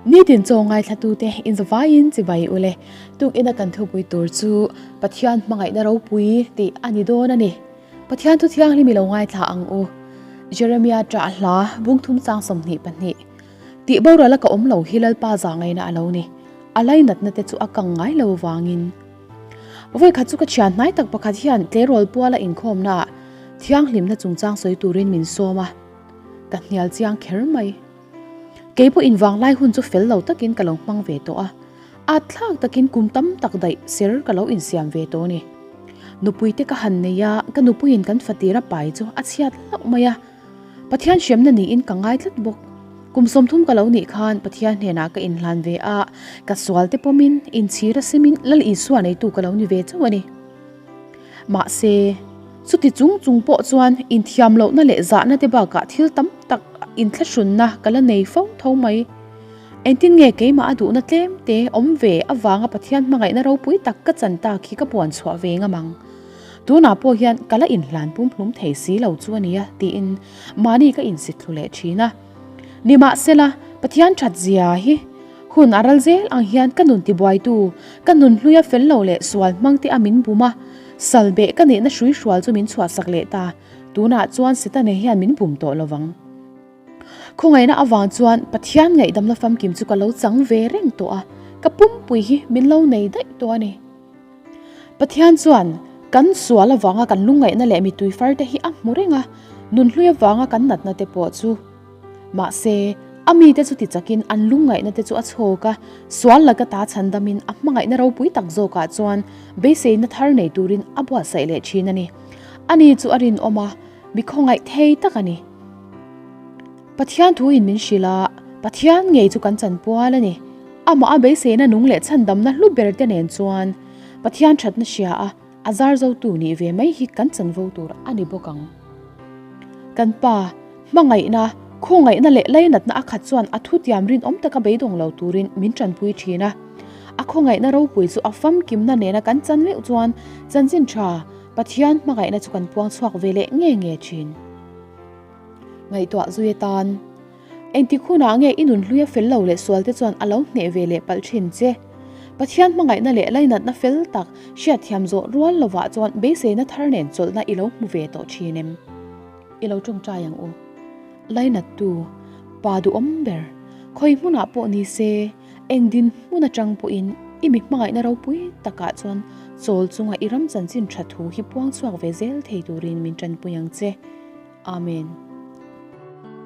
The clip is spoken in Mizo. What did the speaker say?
Nitin chaw ngaithlatute inzavaiin chibai ule. Tukina kan thupui tur chu Pathian hmangaihna ropui tih a ni dawn a ni. Pathian thu thianghlim i lo ngaithla ang u. Jeremia ṭah hla bungthum chang 22. Tih boral a ka awm lo hi Lalpa za ngaihna a lo ni. A lainatna te chu a kang ngai lo vangin. Vawikhat chu ka thian hnai tak pakhat hian tleirawl puala inkhawmnaah thianghlimna chungchang sawi turin min sawm a. Ka hnial chiang kher mai. Kei pawh invanglai hun chu fel lo takin ka lo hmang ve tawh a, at thlak takin kum tam tak daih ser ka lo insiam ve tawh a ni. Nupui te ka han nei a, ka nupuiin kan fatir a pai chu a chhiat hlauh mai a. Pathian hremna niin ka ngai tlat bawk. Kum 30 ka lo nih khan Pathian hnenah ka inhlan ve a, ka sual te pawmin inchhir a simin Lal Isua neitu ka lo ni ve chauh a ni. Mahse, chuti chung chung pawh chuan inthiam lohna leh zahna te bakah thil tam tak inthlahrunna ka la nei fo tho mai. Engtin nge keimah a duhna tlem te awm ve avanga Pathian hmangaihna ropui tak ka chan tak hi ka puan chhuah ve ngam ang. Tunah pawh hian ka la inhlan pumhlum thei si lo chu a nia tiin mahni ka insit thlu leh thin a. Nimahsela, Pathian that zia hi hun a ral zel ang hian ka nun tibuaitu, ka nun hluia fel lo leh sual hmang te a min bum a, sal beh ka nihna hrui hrual chu min chhuahsak leh ta. Tunah chuan Setana hian min bum tawh lo vang. Khawngaihna avang chuan Pathian ngaihdamna famkim chu ka lo chang ve reng tawh a, ka pumpui hi min lo nei daih tawh a ni. Pathian chuan kan sual avanga kan lungngaihna leh mitui far te hi a hmu reng a, nunhlui avanga kan natna te pawh chu. Mahse, a mite chu tichakin an lungngaihna te chu a chhawk a, sual laka ta chhandamin a hmangaihna ropui tak zawkah chuan beiseina thar nei turin a buatsaih leh thin a ni. Ani chu a rinawm a, mi khawngaih thei tak a ni. Pathian thuin min hrilh a, Pathian ngei chu kan chanpual a ni. Amah a beiseina nung leh chhandamna hlu ber te nen chuan Pathian thatna hria a, a zar zotu nih ve mai hi kan chanvo tur a ni bawk ang. Kan Pa, hmangaihna, khawngaihna leh lainatna a khat chuan a thutiam rinawm taka beidawng lo turin min tanpui thin a. A khawngaihna ropui chu a famkimna nena kan chan meuh chuan chanchin tha, Pathian hmangaihna chu kan puang chhuak ve leh nge nge thin. Ngaihtuah zui atan. Engtik hunah nge i nunhluia fel lo leh sualte chuan a lo hneh ve leh palh thin che? Pathian hmangaihna leh lainatna fel tak hriatthiam zawh rual lovah chuan beiseina thar nen chawlhna i lo hmu ve tawh thin em? I lo tawngtai ang u. Lainattu, Pa duhawm ber, khawi hmunah pawh ni se, eng dinhmun atang pawhin i mi hmangaihna ropui takah chuan chawl chunga i ram chanchin tha thu hi puang chhuak ve zel thei turin min tanpui ang che. Amen.